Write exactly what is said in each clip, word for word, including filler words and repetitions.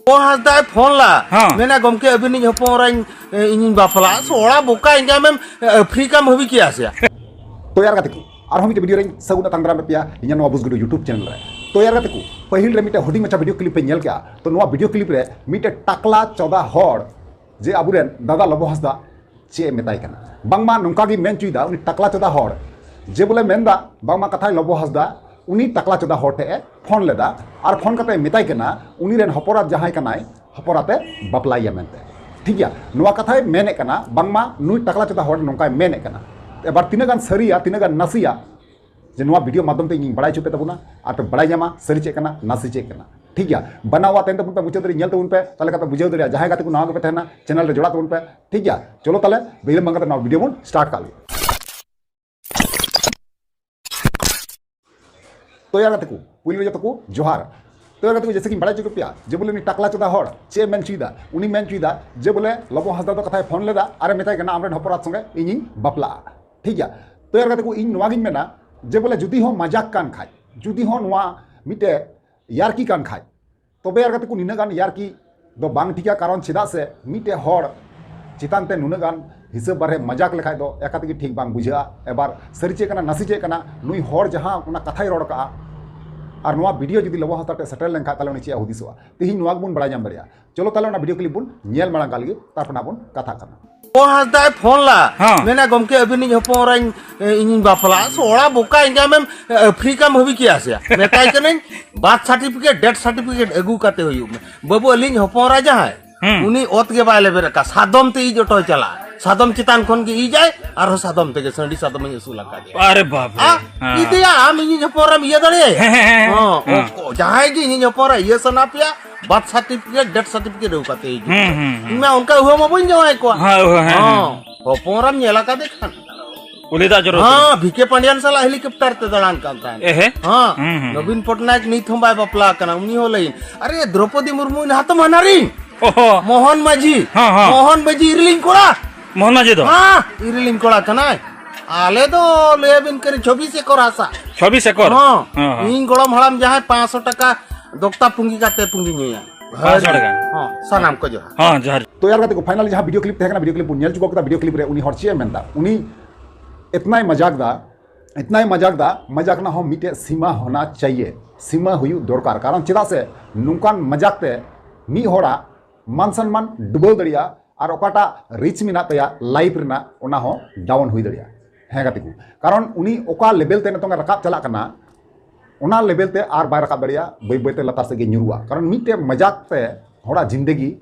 ᱚ ᱦᱟᱸᱥᱫᱟᱭ ᱯᱷᱳᱱ ᱞᱟ᱾ ᱦᱮᱸ᱾ ᱢᱮᱱᱟ, "ᱜᱚᱢᱠᱮ, ᱟᱹᱵᱤᱱᱤᱡ ᱦᱚᱯᱚᱱ ᱮᱨᱟᱧ, ᱮ, ᱤᱧᱤᱧ ᱵᱟᱯᱞᱟᱜᱼᱟ᱾" ᱥᱚᱲᱟ ᱵᱚᱠᱟ ᱮᱸᱜᱟ ᱟᱢᱮᱢ, ᱮ, ᱟᱯᱷᱨᱤᱠᱟᱢ ᱦᱟᱹᱵᱤ ᱠᱮᱭᱟ ᱥᱮ? ᱛᱚ ᱭᱟᱨ ᱜᱟᱛᱮ ᱠᱚ, ᱟᱨᱦᱚᱸ ᱢᱤᱫᱴᱮᱱ ᱵᱷᱤᱰᱤᱭᱳ ᱨᱮᱧ ᱥᱟᱹᱜᱩᱱ ᱟᱛᱟᱝ ᱫᱟᱨᱟᱢ ᱯᱮᱭᱟ ᱤᱧᱟᱹᱜ ᱱᱚᱣᱟ ᱵᱩᱡᱽ ᱜᱩᱰᱩ YouTube ᱪᱮᱱᱮᱞ ᱨᱮ᱾ ᱛᱚ ᱭᱟᱨ ᱜᱟᱛᱮ ᱠᱚ, ᱯᱟᱹᱦᱤᱞ ᱨᱮ ᱢᱤᱫᱴᱮᱱ ᱦᱩᱰᱤᱧ ᱢᱟᱪᱷᱟ ᱵᱷᱤᱰᱤᱭᱳ ᱠᱞᱤᱯ ᱯᱮ ᱧᱮᱞ ᱠᱮᱜᱼᱟ᱾ ᱛᱚ ᱱᱚᱣᱟ ᱵᱷᱤᱰᱤᱭᱳ ᱠᱞᱤᱯ ᱨᱮ ᱢᱤᱫᱴᱮᱱ ᱴᱟᱠᱞᱟ ᱪᱚᱫᱟ ᱦᱚᱲ, ᱡᱮ ᱟᱵᱚᱨᱮᱱ ᱫᱟᱫᱟ ᱞᱚᱵᱚ ᱦᱟᱸᱥᱫᱟ, ᱪᱮᱫ ᱮ ᱢᱮᱛᱟᱭ ᱠᱟᱱᱟ? ᱵᱟᱝᱢᱟ ᱱᱚᱝᱠᱟ ᱜᱮ ᱢᱮᱱ ᱦᱚᱪᱚᱭᱮᱫᱟ ᱩᱱᱤ ᱴᱟᱠᱞᱟ ᱪᱚᱫᱟ ᱦᱚᱲ, ᱡᱮ ᱵᱚᱞᱮ ᱢᱮᱱᱫᱟ ᱵᱟᱝᱢᱟ ᱠᱟᱛᱷᱟᱭ ᱞᱚᱵᱚ ᱦᱟᱸᱥᱫᱟ ᱩᱱᱤ ᱴᱟᱠᱞᱟ ᱪᱚᱫᱟ ᱦᱚᱲ ᱴᱷᱮᱡ ᱮ ᱯᱷᱳᱱ ᱞᱮᱫᱟ ᱟᱨ ᱯᱷᱳᱱ ᱠᱟᱛᱮ ᱢᱮᱛᱟᱭ ᱠᱟᱱᱟ ᱩᱱᱤ ᱨᱮᱱ ᱦᱚᱯᱚᱱ ᱮᱨᱟ ᱡᱟᱦᱟᱸᱭ ᱠᱟᱱᱟᱭ, ᱦᱚᱯᱚᱱ ᱮᱨᱟ ᱛᱮ ᱵᱟᱯᱞᱟᱭᱮᱭᱟ ᱢᱮᱱᱛᱮ᱾ ᱴᱷᱤᱠ ᱜᱮᱭᱟ, ᱱᱚᱣᱟ ᱠᱟᱛᱷᱟᱭ ᱢᱮᱱᱮᱫ ᱠᱟᱱᱟ, ᱵᱟᱝᱢᱟ ᱱᱩᱭ ᱴᱟᱠᱞᱟ ᱪᱚᱫᱟ ᱦᱚᱲ ᱱᱚᱝᱠᱟᱭ ᱢᱮᱱᱮᱫ ᱠᱟᱱᱟ᱾ ᱮᱵᱟᱨ ᱛᱤᱱᱟᱹᱜ ᱜᱟᱱ ᱥᱟᱹᱨᱤᱭᱟ, ᱛᱤᱱᱟᱹᱜ ᱜᱟᱱ ᱱᱟᱥᱮᱭᱟ, ᱡᱮ ᱱᱚᱣᱟ ᱵᱷᱤᱰᱤᱭᱳ ᱢᱟᱫᱽᱫᱷᱚᱢ ᱛᱮ ᱤᱧᱤᱧ ᱵᱟᱲᱟᱭ ᱦᱚᱪᱚ ᱯᱮ ᱛᱟᱵᱚᱱᱟ ᱟᱨ ᱯᱮ ᱵᱟᱲᱟᱭ ᱧᱟᱢᱟ ᱥᱟᱹᱨᱤ ᱪᱮᱫ ᱠᱟᱱᱟ, ᱱᱟᱥᱮ ᱪᱮᱫ ᱠᱟᱱᱟ᱾ ᱴᱷᱤᱠ ᱜᱮᱭᱟ, ᱵᱟᱱᱟ ᱚᱣᱟᱜ ᱛᱟᱦᱮᱱ ᱛᱟᱵᱚᱱ ᱯᱮ, ᱢᱩᱪᱟᱹᱫ ᱫᱷᱟᱹᱨᱤᱡ ᱧᱮᱞ ᱛᱟᱵᱚᱱ ᱯᱮ, ᱛᱟᱦᱚᱞᱮ ᱠᱷᱟᱱ ᱯᱮ ᱵᱩᱡᱷᱟᱹᱣ ᱫᱟᱲᱮᱭᱟᱜᱼᱟ᱾ ᱡᱟᱦᱟᱸᱭ ᱜᱟᱛᱮ ᱠᱚ ᱱᱟᱣᱟ ᱜᱮᱯᱮ ᱛᱟᱦᱮᱱᱟ, ᱪᱮᱱᱮᱞ ᱨᱮ ᱡᱚᱲᱟᱜ ᱛᱟᱵᱚᱱ ᱯᱮ᱾ ᱴᱷᱤᱠ ᱜᱮᱭᱟ, ᱪᱚᱞᱚ ᱛᱟᱦᱚᱞᱮ ᱵᱤᱞᱚᱢ ᱵᱟᱝ ᱠᱟᱛᱮ ᱱᱚᱣᱟ ᱵᱷᱤᱰᱤᱭᱳ ᱵᱚᱱ ᱥᱴᱟᱨᱴ ᱠᱟᱜ ᱞᱮᱜᱮ᱾ ᱛᱚ ᱭᱟᱨ ᱜᱟᱛᱮ ᱠᱚ, ᱯᱩᱭᱞᱩ ᱨᱮ ᱡᱚᱛᱚ ᱠᱚ ᱡᱚᱦᱟᱨ᱾ ᱛᱚ ᱭᱟᱨ ᱜᱟᱛᱮ ᱠᱚ, ᱡᱮᱭᱥᱮ ᱠᱤᱧ ᱵᱟᱲᱟᱭ ᱦᱚᱪᱚ ᱠᱮᱫ ᱯᱮᱭᱟ ᱡᱮ ᱵᱚᱞᱮ ᱩᱱᱤ ᱴᱟᱠᱞᱟ ᱪᱚᱫᱟ ᱦᱚᱲ ᱪᱮᱫ ᱮ ᱢᱮᱱ ᱦᱚᱪᱚᱭᱮᱫᱟ, ᱩᱱᱤ ᱢᱮᱱ ᱦᱚᱪᱚᱭᱮᱫᱟ ᱡᱮ ᱵᱚᱞᱮ ᱞᱚᱵᱚ ᱦᱟᱸᱥᱫᱟ ᱫᱚ ᱠᱟᱛᱷᱟᱭ ᱯᱷᱳᱱ ᱞᱮᱫᱟ ᱟᱨ ᱮ ᱢᱮᱛᱟᱭ ᱠᱟᱱᱟ, "ᱟᱢᱨᱮᱱ ᱦᱚᱯᱚᱱ ᱮᱨᱟ ᱥᱚᱸᱜᱮ ᱤᱧᱤᱧ ᱵᱟᱯᱞᱟᱜᱼᱟ᱾" ᱴᱷᱤᱠ ᱜᱮᱭᱟ, ᱛᱚ ᱭᱟᱨ ᱜᱟᱛᱮ ᱠᱚ, ᱤᱧ ᱱᱚᱣᱟ ᱜᱤᱧ ᱢᱮᱱᱟ ᱡᱮ ᱵᱚᱞᱮ ᱡᱩᱫᱤ ᱦᱚᱸ ᱢᱟᱡᱟᱠ ᱠᱟᱱ ᱠᱷᱟᱡ, ᱡᱩᱫᱤ ᱦᱚᱸ ᱱᱚᱣᱟ ᱢᱤᱫᱴᱮᱡ ᱭᱟᱨᱠᱤ ᱠᱟᱱ ᱠᱷᱟᱡ, ᱛᱚᱵᱮ ᱭᱟᱨ ᱜᱟᱛᱮ ᱠᱚ, ᱱᱤᱱᱟᱹᱜ ᱜᱟᱱ ᱭᱟᱨᱠᱤ ᱫᱚ ᱵᱟᱝ ᱴᱷᱤᱠᱟ, ᱠᱟᱨᱚᱱ ᱪᱮᱫᱟᱜ ᱥᱮ ᱢᱤᱫᱴᱮᱡ ᱦᱚᱲ ᱪᱮᱛᱟᱱ ᱛᱮ ᱱᱩᱱᱟᱹᱜ ᱜᱟᱱ ᱦᱤᱥᱟᱹᱵ ᱵᱟᱨᱦᱮ ᱢᱟᱡᱟᱠ ᱞᱮᱠᱷᱟᱡ ᱫᱚ ᱮᱠᱟ ᱛᱮᱜᱮ ᱴᱷᱤᱠ ᱵᱟᱝ ᱵᱩᱡᱷᱟᱹᱜᱼᱟ᱾ ᱮᱵᱟᱨ ᱥᱟᱹᱨᱤ ᱪᱮᱫ ᱠᱟᱱᱟ, ᱱᱟᱥᱮ ᱪᱮᱫ ᱠᱟᱱᱟ, ᱱᱩᱭ ᱦᱚᱲ ᱡᱟᱦᱟᱸ ᱚᱱᱟ ᱠᱟᱛᱷᱟᱭ ᱨᱚᱲ ᱠᱟᱜᱼᱟ ᱟᱨ ᱱᱚᱣᱟ ᱵᱷᱤᱰᱤᱭᱳ ᱡᱩᱫᱤ ᱞᱚᱵᱚ ᱦᱟᱸᱥᱫᱟ ᱴᱷᱮᱡ ᱥᱮᱴᱮᱨ ᱞᱮᱱᱠᱷᱟᱡ, ᱛᱟᱦᱞᱮ ᱩᱱᱤ ᱪᱮᱫ ᱮ ᱦᱩᱫᱤᱥᱚᱜᱼᱟ? ᱛᱤᱦᱤᱧ ᱱᱚᱣᱟ ᱜᱮᱵᱚᱱ ᱵᱟᱲᱟᱭ ᱧᱟᱢ ᱫᱟᱲᱮᱭᱟᱜᱼᱟ᱾ ᱪᱚᱞᱚ ᱛᱟᱦᱞᱮ ᱚᱱᱟ ᱵᱷᱤᱰᱤᱭᱳ ᱠᱞᱤᱯ ᱵᱚᱱ ᱧᱮᱞ ᱢᱟᱲᱟᱝ ᱠᱟᱜ ᱞᱮᱜᱮ, ᱛᱟᱨᱯᱚᱨ ᱱᱟᱜ ᱵᱚᱱ ᱠᱟᱛᱷᱟᱜ ᱠᱟᱱᱟ᱾ ᱚ ᱦᱟᱸᱥᱫᱟᱭ ᱯᱷᱳᱱ ᱞᱟ᱾ ᱦᱮᱸ᱾ ᱢᱮᱱᱟ, "ᱜᱚᱢᱠᱮ, ᱟᱹᱵᱤᱱᱤᱡ ᱦᱚᱯᱚᱱ ᱮᱨᱟᱧ, ᱮ, ᱤᱧᱤᱧ ᱵᱟᱯᱞᱟᱜᱼᱟ᱾" ᱥᱚᱲᱟ ᱵᱚᱠᱟ ᱮᱸᱜᱟ ᱟᱢᱮᱢ, ᱮ, ᱟᱯᱷᱨᱤᱠᱟᱢ ᱦᱟᱹᱵᱤ ᱠᱮᱭᱟ ᱥᱮ? ᱢᱮᱛᱟᱭ ᱠᱟᱹᱱᱟᱹᱧ, "ᱵᱟᱨᱛᱷ ᱥᱟᱨᱴᱤᱯᱷᱤᱠᱮᱴ, ᱰᱮᱛᱷ ᱥᱟᱨᱴᱤᱯᱷᱤᱠᱮᱴ ᱟᱹᱜᱩ ᱠᱟᱛᱮ ᱦᱩᱭᱩᱜ ᱢᱮ᱾ ᱵᱟᱹᱵᱩ, ᱟᱹᱞᱤᱧ ᱦᱚᱯᱚᱱ ᱮᱨᱟ ᱡᱟᱦᱟᱸᱭ, ᱦᱩᱸ᱾ ᱩᱱᱤ ᱚᱛ ᱜᱮ ᱵᱟᱭ ᱞᱮᱵᱮᱫ ᱟᱠᱟᱫ, ᱥᱟᱫᱚᱢ ᱛᱮ ᱤᱡ ᱚᱴᱚᱭ ᱪᱟᱞᱟᱜᱼᱟ᱾ ᱥᱟᱫᱚᱢ ᱪᱮᱛᱟᱱ ᱠᱷᱚᱱ ᱜᱮ ᱤᱡᱟᱭ, ᱟᱨᱦᱚᱸ ᱥᱟᱫᱚᱢ ᱛᱮᱜᱮ ᱥᱟᱺᱰᱤ ᱥᱟᱫᱚᱢᱤᱧ ᱟᱹᱥᱩᱞ ᱟᱠᱟᱫᱮᱭᱟ᱾" ᱟᱨᱮ ᱵᱟᱯ ᱨᱮ᱾ ᱟ? ᱦᱮᱸ᱾ ᱤᱫᱤᱭᱟ, ᱟᱢ ᱤᱧᱤᱡ ᱦᱚᱯᱚᱱ ᱮᱨᱟᱢ ᱤᱭᱟᱹ ᱫᱟᱲᱮᱭᱟᱭᱟ? ᱦᱮᱸ, ᱦᱮᱸ, ᱦᱮᱸ᱾ ᱦᱚᱸ, ᱦᱮᱸ᱾ ᱚ, ᱚ, ᱡᱟᱦᱟᱸᱭ ᱜᱮ ᱤᱧᱤᱡ ᱦᱚᱯᱚᱱ ᱮᱨᱟ ᱤᱭᱟᱹ ᱥᱟᱱᱟ ᱯᱮᱭᱟ, ᱵᱟᱨᱛᱷ ᱥᱟᱨᱴᱤᱯᱷᱤᱠᱮᱴ, ᱰᱮᱛᱷ ᱥᱟᱨᱴᱤᱯᱷᱤᱠᱮᱴ ᱟᱹᱜᱩ ᱠᱟᱛᱮ ᱦᱤᱡᱩᱜ ᱦᱩᱸ, ᱯᱮ᱾ ᱦᱩᱸ, ᱦᱩᱸ᱾ ᱤᱧ ᱢᱟ ᱚᱱᱠᱟ ᱩᱦᱟᱹ ᱢᱟ ᱵᱟᱹᱧ ᱡᱟᱶᱟᱭ ᱠᱚᱣᱟ᱾ ᱦᱮᱸ, ᱦᱮᱸ, ᱦᱮᱸ, ᱦᱚᱸ, ᱦᱮᱸ᱾ ᱦᱚᱯᱚᱱ ᱮᱨᱟᱢ ᱧᱮᱞ ᱟᱠᱟᱫᱮ ᱠᱷᱟᱱ᱾ ᱩᱱᱤ ᱫᱟᱜ ᱡᱚᱨᱚ ᱦᱮᱸ, ᱵᱷᱤᱠᱮ ᱯᱟᱸᱰᱤᱭᱟᱱ ᱥᱟᱞᱟᱜ ᱦᱮᱞᱤᱠᱚᱯᱴᱟᱨ ᱛᱮ ᱫᱟᱬᱟᱱ ᱠᱟᱱ ᱛᱟᱦᱮᱸᱫ᱾ ᱮᱦᱮ᱾ ᱦᱮᱸ, ᱦᱩᱸ, ᱦᱩᱸ᱾ ᱱᱚᱵᱤᱱ ᱯᱚᱴᱱᱟᱭᱮᱠ ᱱᱤᱛ ᱦᱚᱸ ᱵᱟᱭ ᱵᱟᱯᱞᱟ ᱟᱠᱟᱱᱟ, ᱩᱱᱤ ᱦᱚᱸ ᱞᱟᱹᱭᱤᱱ᱾ ᱟᱨᱮ, ᱫᱨᱚᱯᱚᱫᱤ ᱢᱩᱨᱢᱩ ᱱᱟᱦᱟᱜ ᱛᱚ ᱢᱟᱱᱟᱨᱤᱧ᱾ ᱚᱦᱚ᱾ ᱢᱳᱦᱚᱱ ᱢᱟᱹᱡᱷᱤ᱾ ᱦᱮᱸ, ᱦᱮᱸ᱾ ᱢᱳᱦᱚᱱ ᱢᱟᱹᱡᱷᱤ ᱤᱨᱤᱞᱤᱧ ᱠᱚᱲᱟ᱾ ᱢᱳᱦᱚᱱ ᱢᱟᱹᱡᱷᱤ ᱫᱚ? ᱦᱮᱸ, ᱤᱨᱤᱞᱤᱧ ᱠᱚᱲᱟ ᱠᱟᱱᱟᱭ᱾ ᱟᱞᱮ ᱫᱚ ᱞᱟᱹᱭ ᱟᱵᱤᱱ ᱠᱟᱹᱱᱟᱹᱧ ᱪᱷᱚᱵᱵᱤᱥ ᱮᱠᱚᱨ ᱦᱟᱥᱟ᱾ ᱪᱷᱚᱵᱵᱤᱥ ᱮᱠᱚᱨ? ᱦᱚᱸ᱾ ᱦᱮᱸ, ᱦᱮᱸ᱾ ᱤᱧ ᱜᱚᱲᱚᱢ ᱦᱟᱲᱟᱢ ᱡᱟᱦᱟᱸᱭ ᱯᱟᱸᱪᱥᱚ ᱴᱟᱠᱟ ᱫᱚᱠᱛᱟ ᱯᱩᱸᱜᱤ ᱠᱟᱛᱮ ᱯᱩᱸᱜᱤ ᱧᱩᱭᱟ᱾ ᱦᱚᱲ ᱜᱮ᱾ ᱦᱚᱸ, ᱥᱟᱱᱟᱢ ᱠᱚ ᱡᱚᱦᱟᱨ᱾ ᱦᱚᱸ, ᱡᱚᱦᱟᱨ᱾ ᱛᱚ ᱭᱟᱨ ᱜᱟᱛᱮ ᱠᱚ, finally ᱡᱟᱦᱟᱸ video clip ᱛᱟᱦᱮᱸ ᱠᱟᱱᱟ, video clip ᱵᱚᱱ ᱧᱮᱞ ᱪᱩᱠᱟᱹᱣ ᱠᱮᱫᱟ᱾ Video clip ᱨᱮ ᱩᱱᱤ ᱦᱚᱲ ᱪᱮᱫ ᱮ ᱢᱮᱱᱫᱟ? ᱩᱱᱤ ᱮᱛᱱᱟᱭ ᱢᱟᱡᱟᱠ ᱫᱟ, ᱮᱛᱱᱟᱭ ᱢᱟᱡᱟᱠ ᱫᱟ, ᱢᱟᱡᱟᱠ ᱨᱮᱱᱟᱜ ᱦᱚᱸ ᱢᱤᱫᱴᱮᱡ ᱥᱤᱢᱟ ᱦᱳᱱᱟ ᱪᱟᱦᱤᱭᱮ, ᱥᱤᱢᱟ ᱦᱩᱭᱩᱜ ᱫᱚᱨᱠᱟᱨ᱾ ᱠᱟᱨᱚᱱ ᱪᱮᱫᱟᱜ ᱥᱮ ᱱᱚᱝᱠᱟᱱ ᱢᱟᱡᱟᱠ ᱛᱮ ᱢᱤᱫ ᱦᱚᱲᱟᱜ ᱢᱟᱱ ᱥᱚᱱᱢᱟᱱ ᱰᱩᱵᱟᱹᱣ ᱫᱟᱲᱮᱭᱟᱜᱼᱟ, ᱟᱨ ᱚᱠᱟᱴᱟᱜ reach ᱢᱮᱱᱟᱜ ᱛᱟᱭᱟ life ᱨᱮᱱᱟᱜ, ᱚᱱᱟ ᱦᱚᱸ down ᱦᱩᱭ ᱫᱟᱲᱮᱭᱟᱜᱼᱟ᱾ ᱦᱮᱸ ᱜᱟᱛᱮ ᱠᱚ, ᱠᱟᱨᱚᱱ ᱩᱱᱤ ᱚᱠᱟ level ᱛᱮ ᱱᱤᱛᱚᱝ ᱮ ᱨᱟᱠᱟᱵ ᱪᱟᱞᱟᱜ ᱠᱟᱱᱟ, ᱚᱱᱟ level ᱛᱮ ᱟᱨ ᱵᱟᱭ ᱨᱟᱠᱟᱵ ᱫᱟᱲᱮᱭᱟᱜᱼᱟ, ᱵᱟᱹᱭ ᱵᱟᱹᱭ ᱛᱮ ᱞᱟᱛᱟᱨ ᱥᱮᱫ ᱜᱮ ᱧᱩᱨᱩᱜᱼᱟ᱾ ᱠᱟᱨᱚᱱ ᱢᱤᱫᱴᱮᱡ ᱢᱟᱡᱟᱠ ᱛᱮ ᱦᱚᱲᱟᱜ ᱡᱤᱱᱫᱮᱜᱤ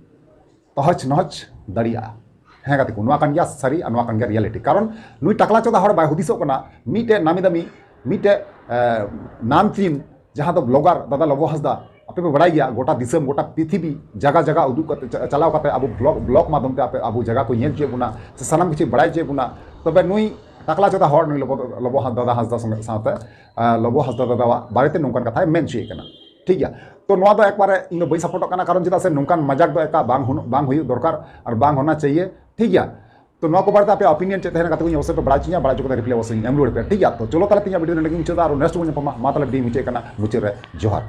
ᱛᱚᱦᱚᱪ ᱱᱚᱦᱚᱪ ᱫᱟᱲᱮᱭᱟᱜᱼᱟ᱾ ᱦᱮᱸ ᱜᱟᱛᱮ ᱠᱚ, ᱱᱚᱣᱟ ᱠᱟᱱ ᱜᱮᱭᱟ ᱥᱟᱹᱨᱤ ᱟᱨ ᱱᱚᱣᱟ ᱠᱟᱱ ᱜᱮᱭᱟ reality᱾ ᱠᱟᱨᱚᱱ ᱱᱩᱭ ᱴᱟᱠᱞᱟ ᱪᱚᱫᱟ ᱦᱚᱲ ᱵᱟᱭ ᱦᱩᱫᱤᱥᱚᱜ ᱠᱟᱱᱟ, ᱢᱤᱫᱴᱮᱡ ᱱᱟᱢᱤ ᱫᱟᱢᱤ, ᱢᱤᱫᱴᱮᱡ, ᱮ, ᱱᱟᱢᱪᱤᱱ ᱡᱟᱦᱟᱸ ᱫᱚ blogger ᱫᱟᱫᱟ ᱞᱚᱵᱚ ᱦᱟᱸᱥᱫᱟ, ᱟᱯᱮ ᱯᱮ ᱵᱟᱲᱟᱭ ᱜᱮᱭᱟ, ᱜᱚᱴᱟ ᱫᱤᱥᱚᱢ, ᱜᱚᱴᱟ ᱯᱨᱤᱛᱷᱤᱵᱤ ᱡᱟᱭᱜᱟ ᱡᱟᱭᱜᱟ ᱩᱫᱩᱜ ᱠᱟᱛᱮ, ᱪᱟ-, ᱪᱟᱞᱟᱣ ᱠᱟᱛᱮ ᱟᱵᱚ blog, blog ᱢᱟᱫᱽᱫᱷᱚᱢ ᱛᱮ ᱟᱯᱮ, ᱟᱵᱚ ᱡᱟᱭᱜᱟ ᱠᱚ ᱧᱮᱞ ᱦᱚᱪᱚᱭᱮᱫ ᱵᱚᱱᱟ, ᱥᱮ ᱥᱟᱱᱟᱢ ᱠᱤᱪᱷᱩ ᱵᱟᱲᱟᱭ ᱦᱚᱪᱚᱭᱮᱫ ᱵᱚᱱᱟ᱾ ᱛᱚᱵᱮ ᱱᱩᱭ ᱴᱟᱠᱞᱟ ᱪᱚᱫᱟ ᱦᱚᱲ, ᱱᱩᱭ ᱞᱚᱵᱚ, ᱞᱚᱵᱚ ᱦᱟᱸᱥ-, ᱫᱟᱫᱟ ᱦᱟᱸᱥᱫᱟ ᱥᱚᱸᱜᱮ ᱥᱟᱶᱛᱮ, ᱟ, ᱞᱚᱵᱚ ᱦᱟᱸᱥᱫᱟ ᱫᱟᱫᱟᱣᱟᱜ ᱵᱟᱨᱮᱛᱮ ᱱᱚᱝᱠᱟᱱ ᱠᱟᱛᱷᱟᱭ ᱢᱮᱱ ᱦᱚᱪᱚᱭᱮᱫ ᱠᱟᱱᱟ᱾ ᱴᱷᱤᱠ ᱜᱮᱭᱟ, ᱛᱚ ᱱᱚᱣᱟ ᱫᱚ ᱮᱠᱵᱟᱨᱮ ᱤᱧ ᱫᱚ ᱵᱟᱹᱧ support ᱚᱜ ᱠᱟᱱᱟ, ᱠᱟᱨᱚᱱ ᱪᱮᱫᱟᱜ ᱥᱮ ᱱᱚᱝᱠᱟᱱ ᱢᱟᱡᱟᱠ ᱫᱚ ᱮᱠᱟ ᱵᱟᱝ ᱦᱩᱱ-, ᱵᱟᱝ ᱦᱩᱭᱩᱜ ᱫᱚᱨᱠᱟᱨ ᱟᱨ ᱵᱟᱝ ᱦᱚᱱᱟ ᱪᱟᱦᱤᱭᱮ᱾ ᱴᱷᱤᱠ ᱜᱮᱭᱟ, ᱛᱚ ᱱᱚᱣᱟ ᱠᱚ ᱵᱟᱨᱮᱛᱮ ᱟᱯᱮᱭᱟᱜ opinion ᱪᱮᱫ ᱛᱟᱦᱮᱱᱟ ᱜᱟᱛᱮ ᱠᱚᱧ ᱚᱵᱚᱥᱥᱳᱭ ᱯᱮ ᱵᱟᱲᱟᱭ ᱦᱚᱪᱚᱧᱟ, ᱵᱟᱲᱟᱭ ᱦᱚᱪᱚ ᱠᱟᱛᱮ reply ᱚᱵᱚᱥᱥᱳᱭ ᱮᱢ ᱨᱩᱣᱟᱹᱲ ᱯᱮ᱾ ᱴᱷᱤᱠ ᱜᱮᱭᱟ, ᱛᱚ ᱪᱚᱞᱚ ᱛᱟᱦᱞᱮ ᱛᱮᱦᱮᱧᱟᱜ video ᱱᱚᱰᱮ ᱜᱮᱧ ᱢᱩᱪᱟᱹᱫᱟ, ᱟᱨ next ᱵᱚᱱ ᱧᱟᱯᱟᱢᱟ᱾ ᱢᱟ ᱛᱟᱦᱞᱮ video ᱢᱩᱪᱟᱹᱫ ᱠᱟᱱᱟ, ᱢᱩᱪᱟᱹᱫ ᱨᱮ ᱡᱚᱦᱟᱨ᱾